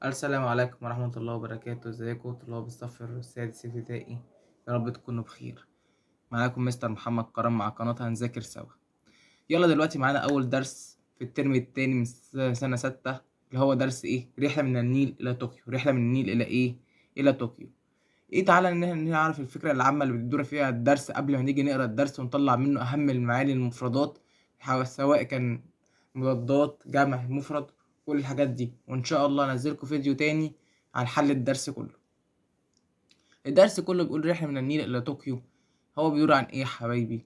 السلام عليكم ورحمة الله وبركاته. ازيكم طلاب الصف السادس ابتدائي؟ يا رب تكونوا بخير. معاكم مستر محمد كرم مع قناة هنذاكر سوا. يلا دلوقتي معانا أول درس في الترم التاني من سنة 6، اللي هو درس ايه؟ رحلة من النيل إلى طوكيو. رحلة من النيل إلى ايه؟ إلى طوكيو. ايه، تعالى نعرف الفكرة العامة اللي بتدور فيها الدرس قبل ما نيجي نقرا الدرس ونطلع منه أهم المعاني المفردات، سواء كان مضادات، جمع، مفرد، كل الحاجات دي. وإن شاء الله أنزلكم فيديو تاني عن حل الدرس كله. الدرس كله بيقول رحلة من النيل إلى طوكيو. هو بيدور عن إيه يا حبايبي؟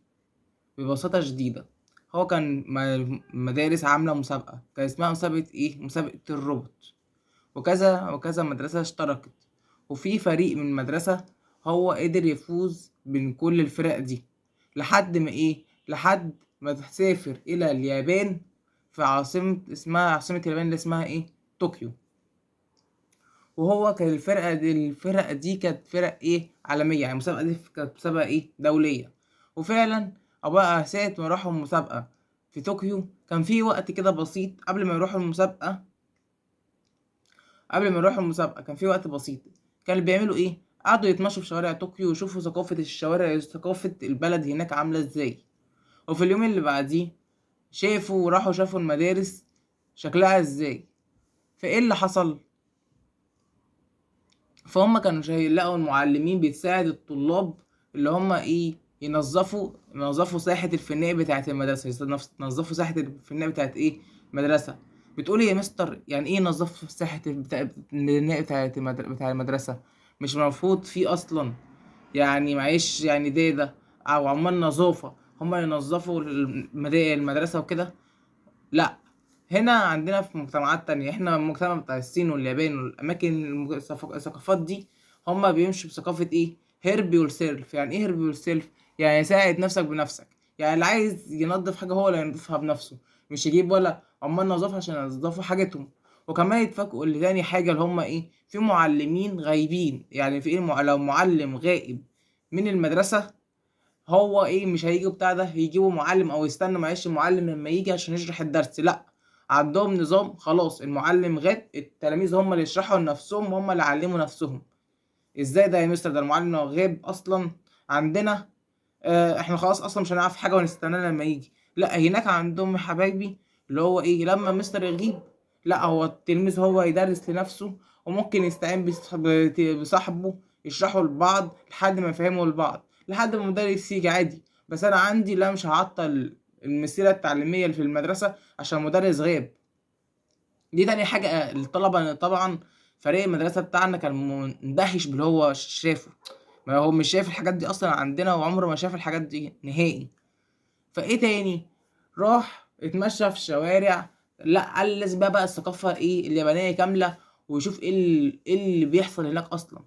ببساطة شديدة، هو كان مدارس عاملة مسابقة، كان اسمها مسابقة إيه؟ مسابقة الروبوت، وكذا وكذا مدرسة اشتركت، وفي فريق من مدرسة هو قدر يفوز بين كل الفرق دي، لحد ما إيه؟ لحد ما تسافر إلى اليابان في عاصمة اسمها عاصمة اليابان اللي اسمها إيه؟ طوكيو. وهو كان الفرقة دي كانت فرق إيه؟ عالمية، يعني المسابقة دي كانت مسابقة إيه؟ دولية. وفعلا أبقى ساعة ما راحوا المسابقة في طوكيو كان في وقت كده بسيط قبل ما يروحوا المسابقة، قبل ما يروحوا المسابقة كان في وقت بسيط كانوا بيعملوا إيه؟ قعدوا يتمشوا في شوارع طوكيو ويشوفوا ثقافة الشوارع، ثقافة البلد هناك عاملة إزاي. وفي اليوم اللي بعديه شافوا وراحوا شافوا المدارس شكلها إزاي. فإيه اللي حصل؟ فهم كانوا لقوا المعلمين بتساعد الطلاب اللي هم إيه؟ ينظفوا ساحة الفناء بتاعة المدرسة، ينظفوا ساحة الفناء بتاعة إيه؟ المدرسة. بتقولي يا مستر يعني إيه ينظفوا ساحة الفناء بتاعة بتاع المدرسة؟ مش المفروض في أصلاً يعني معلش يعني ده أو عمال نظافة هم ينظفوا المدرسة وكده؟ لا، هنا عندنا في مجتمعات تانية، احنا المجتمع بتاع الصين واليابان والأماكن الثقافات دي هم بيمشوا بثقافة ايه؟ help yourself. يعني ايه help yourself؟ يعني ساعد نفسك بنفسك، يعني اللي عايز ينظف حاجة هو اللي ينظفها بنفسه، مش يجيب ولا عمال نظافة عشان ينظفوا حاجتهم. وكمان يتفاجئوا اللي تاني حاجة اللي هم ايه؟ في معلمين غايبين. يعني في ايه؟ لو معلم غائب من المدرسة هو ايه؟ مش هيجوا بتاع ده، يجيبوا معلم او يستنوا معلش المعلم لما يجي عشان يشرح الدرس. لا، عندهم نظام خلاص، المعلم غاب التلاميذ هم اللي يشرحوا لنفسهم، هم اللي علموا نفسهم. ازاي ده يا مستر؟ ده المعلم لو غاب اصلا عندنا، احنا خلاص اصلا مش هنعرف حاجه ونستناه لما يجي. لا، هناك عندهم يا حبايبي اللي هو ايه؟ لما مستر يغيب لا، هو التلميذ هو يدرس لنفسه، وممكن يستعين بصاحبه يشرحوا لبعض لحد ما يفهموا لبعض، لحد ما المدرس يجي عادي. بس انا عندي لا، مش هعطل المسيره التعليميه اللي في المدرسه عشان المدرس غاب. دي تاني حاجه. الطلبه طبعا فريق المدرسه بتاعنا كان مندهش باللي هو شافه، ما هو مش شايف الحاجات دي اصلا عندنا، وعمره ما شاف الحاجات دي نهائي. فايه تاني؟ راح اتمشى في الشوارع، لا قال لازم بقى الثقافه ايه اليابانيه كامله، ويشوف ايه اللي بيحصل هناك اصلا.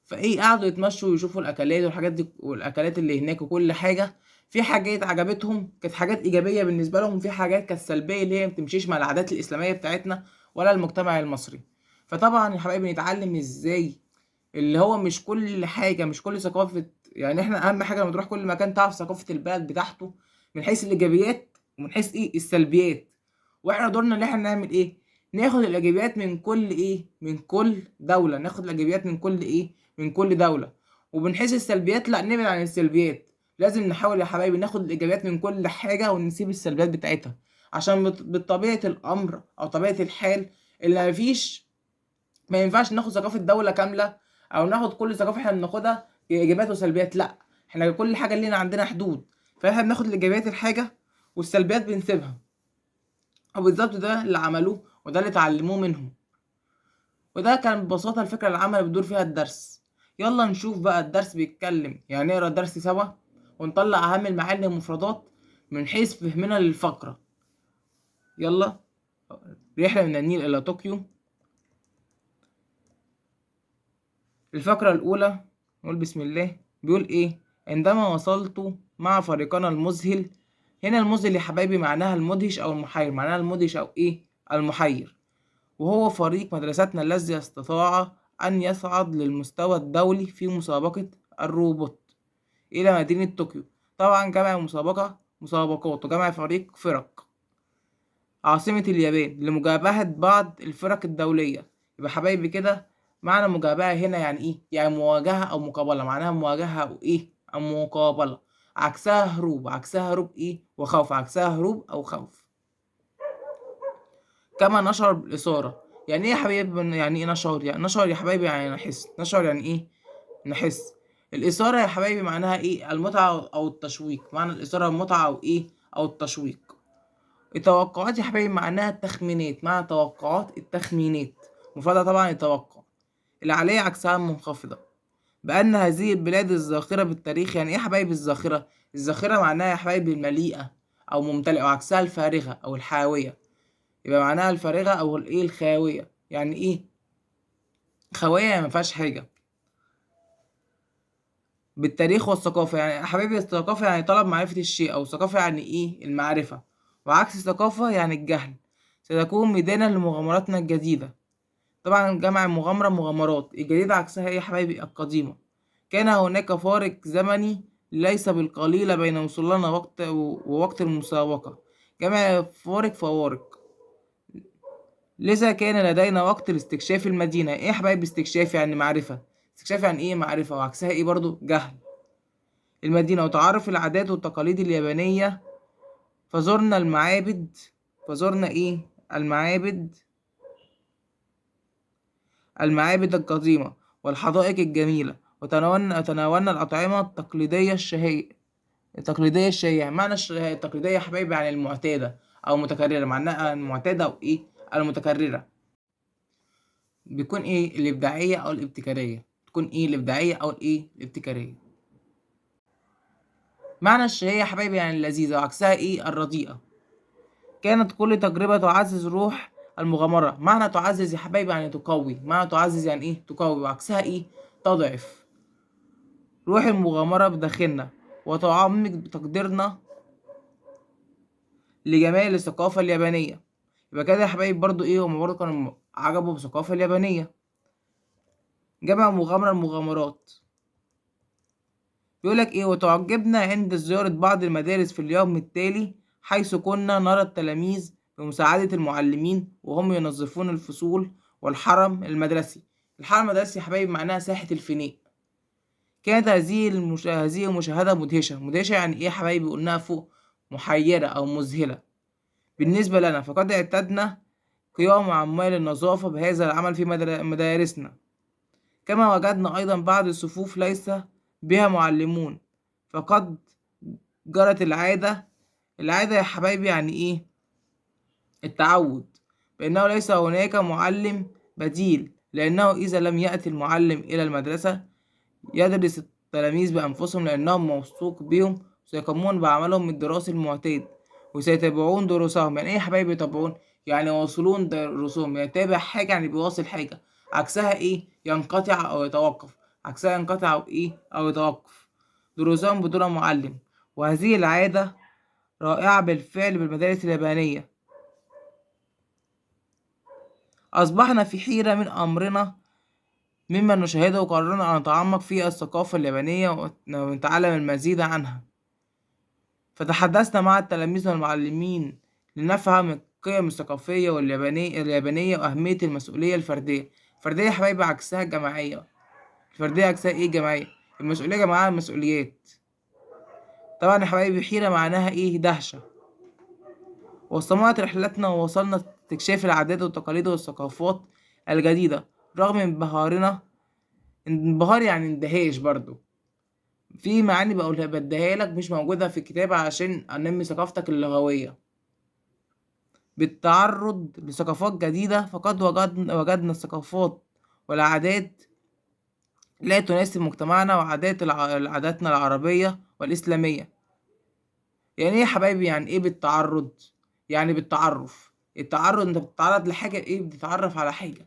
فايه، قعدوا يتمشوا ويشوفوا الاكلات والحاجات دي والاكلات اللي هناك وكل حاجه. في حاجات عجبتهم كانت حاجات ايجابيه بالنسبه لهم، وفي حاجات كانت سلبيه اللي هي ما بتمشيش مع العادات الاسلاميه بتاعتنا ولا المجتمع المصري. فطبعا يا حبايبي نتعلم ازاي اللي هو مش كل حاجه، مش كل ثقافه، يعني احنا اهم حاجه لما تروح كل مكان تعرف ثقافه البلد بتاعته من حيث الايجابيات ومن حيث ايه السلبيات. واحنا دورنا ان احنا نعمل ايه؟ ناخد الايجابيات من كل ايه؟ من كل دوله. ناخد الايجابيات من كل ايه؟ من كل دوله. ومن حيث السلبيات لا، نبعد عن السلبيات. لازم نحاول يا حبايبي ناخد الايجابيات من كل حاجه ونسيب السلبيات بتاعتها، عشان بطبيعه الامر او طبيعه الحال اللي مفيش، ما ينفعش ناخد ثقافه دوله كامله او ناخد كل ثقافه احنا بناخدها ايجابيات وسلبيات. لا، احنا كل حاجه لينا عندنا حدود، فاحنا بناخد الايجابيات الحاجه والسلبيات بنسيبها. وبالظبط ده اللي عملوه وده اللي اتعلموه منهم، وده كان ببساطه الفكره العامه اللي بتدور فيها الدرس. يلا نشوف بقى الدرس بيتكلم، يعني نقرا الدرس سوا ونطلع اهم المعاني والمفردات من حيث فهمنا للفقره. يلا، رحله من النيل الى طوكيو. الفقره الاولى نقول بسم الله. بيقول ايه؟ عندما وصلت مع فريقنا المذهل. هنا المذهل يا حبايبي معناها المدهش او المحير، معناها المدهش او ايه؟ المحير. وهو فريق مدرستنا الذي استطاع أن يصعد للمستوى الدولي في مسابقة الروبوت إلى مدينة طوكيو. طبعا جمع مسابقة مسابقات، وجمع فريق فرق. عاصمة اليابان، لمجابهة بعض الفرق الدولية. يبقى حبايبي كده معنى مجابهة هنا يعني ايه؟ يعني مواجهة او مقابلة، معناها مواجهة او ايه؟ او مقابلة. عكسها هروب، عكسها هروب ايه؟ وخوف، عكسها هروب او خوف. كما نشعر بالإثارة. يعني ايه يا حبايبي؟ يعني ايه نشعر؟ يعني نشعر يا حبايبي يعني نحس. نشعر يعني ايه؟ نحس. الإثارة يا حبايبي معناها ايه؟ المتعة او التشويق. معنى الإثارة المتعة او ايه؟ او التشويق. التوقعات يا حبايبي معناها التخمينات، معنى توقعات التخمينات، مفردها طبعا التوقع. العالية عكسها المنخفضة. بأن هذه البلاد الزاخرة بالتاريخ. يعني ايه يا حبايبي الزاخرة؟ الزاخرة معناها يا حبايبي المليئة أو ممتلئة، وعكسها الفارغة أو الحاوية. يبقى معناها الفارغة أو الايه؟ الخاوية. يعني ايه خاوية؟ يعني ما فيهاش حاجة. بالتاريخ والثقافة. يعني يا حبايبي الثقافة يعني طلب معرفة الشيء، أو الثقافة يعني ايه؟ المعرفة، وعكس الثقافة يعني الجهل. ستكون ميدانا لمغامراتنا الجديدة. طبعا جمع المغامرة مغامرات، الجديدة عكسها ايه يا حبايبي؟ القديمة. كان هناك فارق زمني ليس بالقليل بين وصولنا ووقت المسابقة. جمع فارق فوارق. لذا كان لدينا وقت لاستكشاف المدينة. ايه يا حبايبي استكشاف؟ يعني معرفة. استكشاف يعني ايه؟ معرفة، وعكسها ايه برضو؟ جهل. المدينة وتعرف العادات والتقاليد اليابانية. فزرنا المعابد، فزرنا ايه؟ المعابد، المعابد القديمة والحدائق الجميلة، وتناولنا الأطعمة التقليدية الشهية. التقليدية الشهية، معنى التقليدية يا حبايبي يعني المعتادة أو المتكررة، معناها المعتادة أو إيه؟ المتكررة. بيكون إيه؟ الإبداعية أو الابتكارية. تكون إيه؟ الإبداعية أو الإيه؟ الابتكارية. معنى الشهية يا حبايبي يعني اللذيذة، وعكسها إيه؟ الرديئة. كانت كل تجربة تعزز روح المغامرة. معنى تعزز يا حبايبي يعني تقوي. معنى تعزز يعني إيه؟ تقوي، وعكسها إيه؟ تضعف. روح المغامرة بداخلنا وتعمق تقديرنا لجمال الثقافة اليابانية. يبقى كده يا حبايبي برضو إيه؟ هما برضو كانوا عجبوا بالثقافة اليابانية. جمع مغامرة المغامرات. بيقولك إيه؟ وتعجبنا عند زيارة بعض المدارس في اليوم التالي، حيث كنا نرى التلاميذ بمساعدة المعلمين وهم ينظفون الفصول والحرم المدرسي. الحرم المدرسي يا حبايبي معناها ساحة الفناء. كانت هذه المشاهدة مدهشة. مدهشة يعني إيه يا حبايبي؟ قلناها فوق، محيرة أو مذهلة بالنسبة لنا، فقد اعتدنا قيام عمال النظافة بهذا العمل في مدارسنا. كما وجدنا أيضا بعض الصفوف ليس بها معلمون، فقد جرت العادة. العادة يا حبايبي يعني إيه؟ التعود، بأنه ليس هناك معلم بديل، لأنه إذا لم يأتي المعلم إلى المدرسة يدرس التلاميذ بأنفسهم، لأنهم موثوق بهم سيقومون بعملهم الدراسي المعتاد وسيتابعون دروسهم. يعني إيه يا حبايبي يتابعون؟ يعني يواصلون دروسهم. يتابع حاجة يعني بيواصل حاجة. عكسها إيه؟ ينقطع أو يتوقف. عكسها ينقطع أو إيه؟ أو يتوقف دروسهم بدون معلم. وهذه العادة رائعة بالفعل بالمدارس اليابانية. أصبحنا في حيرة من أمرنا مما نشاهده، وقررنا أن نتعمق في الثقافة اليابانية ونتعلم المزيد عنها. فتحدثنا مع التلاميذ والمعلمين لنفهم القيم الثقافية اليابانية وأهمية المسؤولية الفردية. الفردية يا حبايبي عكسها الجماعية. الفردية عكسها إيه؟ الجماعية. المسؤولية جماعية المسؤوليات. طبعا يا حبايبي حيرة معناها إيه؟ دهشة. واستمرت رحلتنا ووصلنا استكشاف العادات والتقاليد والثقافات الجديدة رغم انبهارنا. انبهار يعني اندهاش برضو. في معاني بقولها بديها لك مش موجودة في الكتاب عشان أنمي ثقافتك اللغوية. بالتعرض لثقافات جديدة فقد وجدنا الثقافات والعادات لا تناسب مجتمعنا وعادات عاداتنا العربية والإسلامية. يعني إيه يا حبايبي؟ يعني إيه بالتعرض؟ يعني بالتعرف. التعرض أنت بتتعرض لحاجة، إيه؟ بتتعرف على حاجة.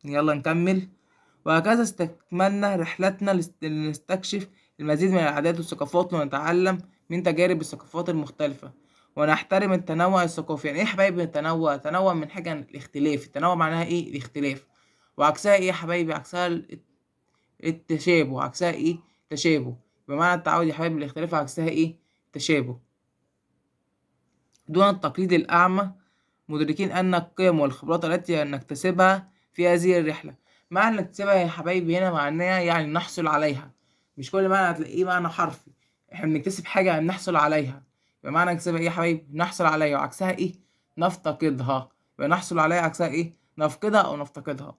يلا نكمل. وهكذا استكملنا رحلتنا لنستكشف المزيد من العادات والثقافات ونتعلم من تجارب الثقافات المختلفة ونحترم التنوع الثقافي. يعني ايه يا حبايبي التنوع؟ التنوع من حاجة الاختلاف. التنوع معناها ايه؟ الاختلاف. وعكسها ايه يا حبايبي؟ عكسها التشابه. عكسها ايه؟ تشابه. بمعنى التعود يا حبايبي الاختلاف عكسها ايه؟ تشابه. دون التقليد الأعمى مدركين أن القيم والخبرات التي نكتسبها في هذه الرحلة. معنى نكتسبها يا حبايبي هنا معناها يعني نحصل عليها، مش كل معنى هتلاقيه معنى حرفي، احنا بنكتسب حاجة يعني نحصل عليها، يبقى معنى نكتسبها ايه يا حبايبي؟ نحصل عليها، وعكسها ايه؟ نفتقدها. يبقى نحصل عليها عكسها ايه؟ نفقدها أو نفتقدها.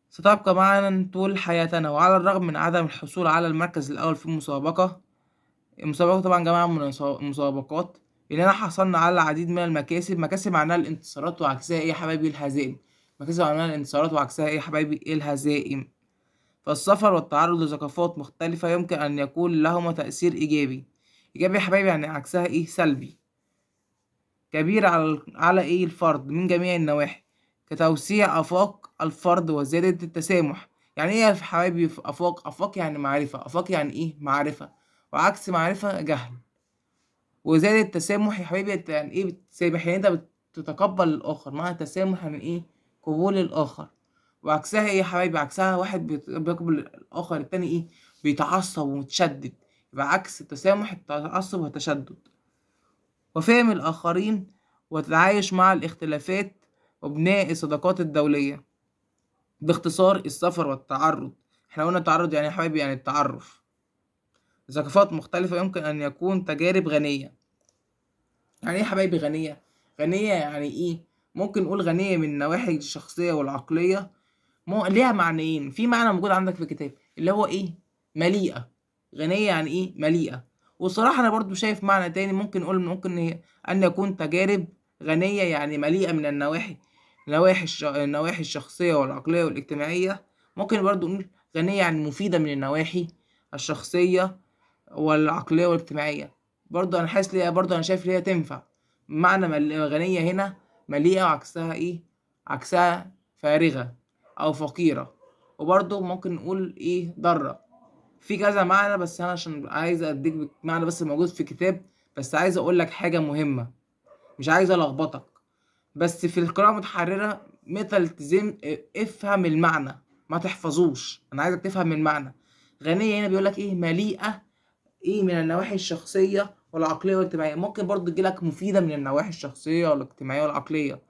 ستبقى معنا طول حياتنا. وعلى الرغم من عدم الحصول على المركز الأول في المسابقة، المسابقة طبعا جماعة مسابقات، إننا حصلنا على العديد من المكاسب. مكاسب معناها الانتصارات وعكسها إيه يا حبايبي؟ الهزائم. مكاسب معناها الانتصارات وعكسها إيه يا حبايبي؟ الهزائم. فالسفر والتعرض لثقافات مختلفة يمكن أن يكون لهما تأثير إيجابي. إيجابي يا حبايبي يعني عكسها إيه؟ سلبي. كبير على إيه؟ الفرد من جميع النواحي، كتوسيع آفاق الفرد وزيادة التسامح. يعني إيه يا حبايبي آفاق؟ آفاق يعني معرفة، آفاق يعني إيه؟ معرفة، وعكس معرفة جهل. وزيادة التسامح يا حبايبي يعني إيه بتسامح؟ يعني أنت بتتقبل الآخر، معنى التسامح يعني إيه؟ قبول الآخر. وعكسها إيه يا حبايبي؟ عكسها واحد بيقبل الآخر، التاني إيه؟ بيتعصب ومتشدد. يبقى عكس التسامح التعصب والتشدد. وفهم الآخرين والتعايش مع الاختلافات وبناء الصداقات الدولية. باختصار السفر والتعرض، احنا قلنا التعرض يعني يا حبايبي يعني التعرف، ثقافات مختلفة يمكن أن يكون تجارب غنية. يعني إيه يا حبايبي غنية؟ غنية يعني إيه؟ ممكن نقول غنية من النواحي الشخصية والعقلية. ليها معنيين، في معنى موجود عندك في الكتاب اللي هو إيه؟ مليئة. غنية يعني إيه؟ مليئة. والصراحة أنا برضو شايف معنى تاني ممكن نقول ممكن هي أن يكون تجارب غنية يعني مليئة من النواحي، النواحي الشخصية والعقلية والاجتماعية. ممكن برضو نقول غنية يعني مفيدة من النواحي الشخصية والعقلية والاجتماعية. برضو أنا حاسس ليها، برضو أنا شايف ليها تنفع. معنى غنية هنا مليئة وعكسها إيه؟ عكسها فارغة أو فقيرة. وبرضو ممكن نقول إيه؟ ضارة. في كذا معنى، بس أنا عشان عايز أديك معنى بس موجود في كتاب، بس عايز أقول لك حاجة مهمة، مش عايز ألخبطك. بس في القراءة المتحررة ما تلتزم، افهم المعنى ما تحفظوش، أنا عايزك تفهم المعنى. غنية هنا بيقول لك إيه؟ مليئة إيه؟ من النواحي الشخصية والعقلية والاجتماعية. ممكن برضو تجيلك مفيدة من النواحي الشخصية والاجتماعية والعقلية.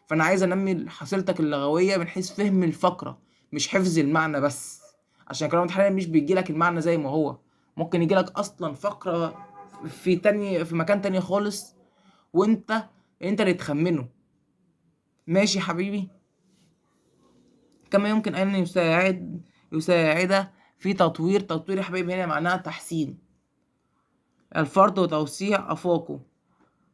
فأنا عايز أنمي حصيلتك اللغوية من حيث فهم الفقرة، مش حفظ المعنى بس، عشان القراءة المتحررة مش بيجيلك المعنى زي ما هو، ممكن يجيلك أصلا فقرة في مكان تاني خالص، وأنت اللي تخمنه. ماشي يا حبيبي. كما يمكن أن يساعد في تطوير، تطوير يا حبيبي هنا معناها تحسين الفرد وتوسيع آفاقه،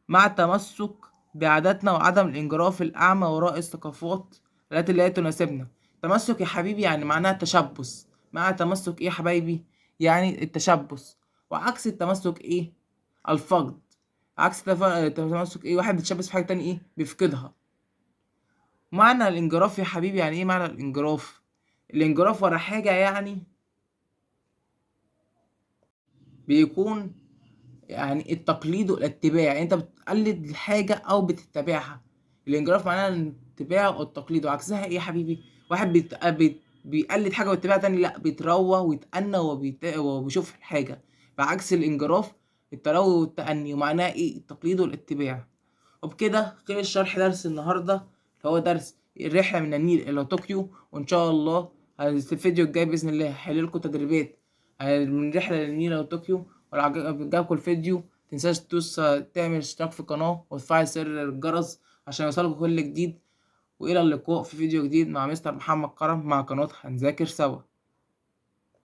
مع التمسك بعاداتنا وعدم الانجراف الأعمى وراء الثقافات التي لا تناسبنا. تمسك يا حبيبي يعني معناها التشبث. مع تمسك ايه يا حبايبي؟ يعني التشبث. وعكس التمسك ايه؟ الفقد. عكس التمسك ايه؟ واحد بيتشبث في حاجة تانية ايه؟ بيفقدها. معنى الانجراف يا حبيبي يعني ايه معنى الانجراف؟ الانجراف ورا حاجة يعني بيكون يعني التقليد والاتباع، يعني انت بتقلد الحاجة او بتتبعها. الانجراف معناها الاتباع والتقليد. وعكسها ايه يا حبيبي؟ واحد بيقلد حاجة ويتبعها تاني، لا بيتروى ويتأنى وبيشوف الحاجة. بعكس الانجراف التروي والتأني، ومعناها ايه؟ التقليد والاتباع. وبكده خلص شرح درس النهاردة اللي هو درس الرحلة من النيل إلى طوكيو. وإن شاء الله في الفيديو الجاي بإذن الله هحل لكم تدريبات من رحلة للنيل إلى طوكيو. ولو عجبكم الفيديو متنساش تعمل اشتراك في القناة وتفعل زر الجرس عشان يوصلكم كل جديد. وإلى اللقاء في فيديو جديد مع مستر محمد كرم مع قناة هنذاكر سوا.